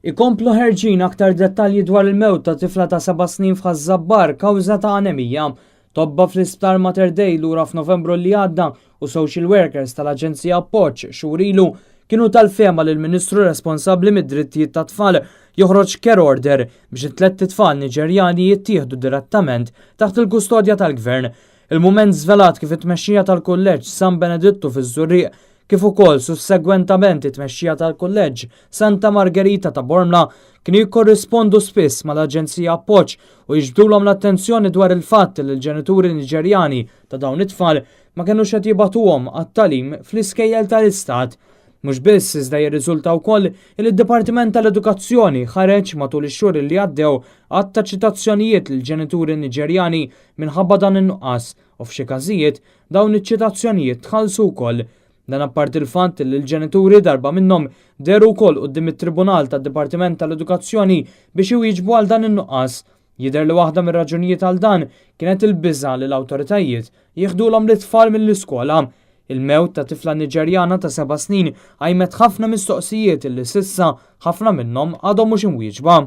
Ikomplu ħerġin aktar dettalji dwar il-mewt ta' tifla ta' seba' snin f'Ħaż-Żabbar kawża ta' anemija. Tobba fl-Isptar Mater Dei lura f'Novembru li għadda u social workers tal-Aġenzija Appoġġ xhur ilu kienu tal-fehma li l-Ministru responsabbli mid-drittijiet tat-tfal joħroġ care order biex it-tlett itfal Niġerjani jittieħdu direttament taħt il-kustodja tal-Gvern. Il-Mument żvelat kif it-tmexxija tal-Kulleġġ San Benedittu fiż-Żurrieq kif ukoll sussegwentament it-tmexxija tal-Kulleġġ Santa Margherita ta' Bormla kienu jikkorrispondu spiss mal-Aġenzija Appoġġ u jiġbdulhom l-attenzjoni dwar il-fatt li l-ġenituri Niġerjani ta' dawn it-tfal ma kenux qed jibagħtuhom għat-tagħlim fl-iskejjel tal-Istat. Mhux biss iżda jirriżulta wkoll li d-Dipartiment tal-Edukazzjoni ħareġ matul ix-xhur li għaddew għadd ta' ċitazzjonijiet lill-ġenituri Niġerjani minħabba dan in-nuqqas u f'xi każijiet dawn iċ-ċitazzjonijiet tħallsu wkoll. Dan apparti l-fatt li l-ġenituri darba minnhom dehru wkoll quddiem it-Tribunal tad-Dipartiment tal-Edukazzjoni biex iwieġbu għal dan in-nuqqas. Jidher li waħda mir-raġunijiet għal dan kienet il-biża' li l-awtoritajiet jieħdulhom lit-tfal mill-iskola. Il-mewt ta' tifla Niġerjana ta' seba' snin qajmet ħafna mistoqsijiet li s'issa ħafna minnhom għadhom mhux imwieġba.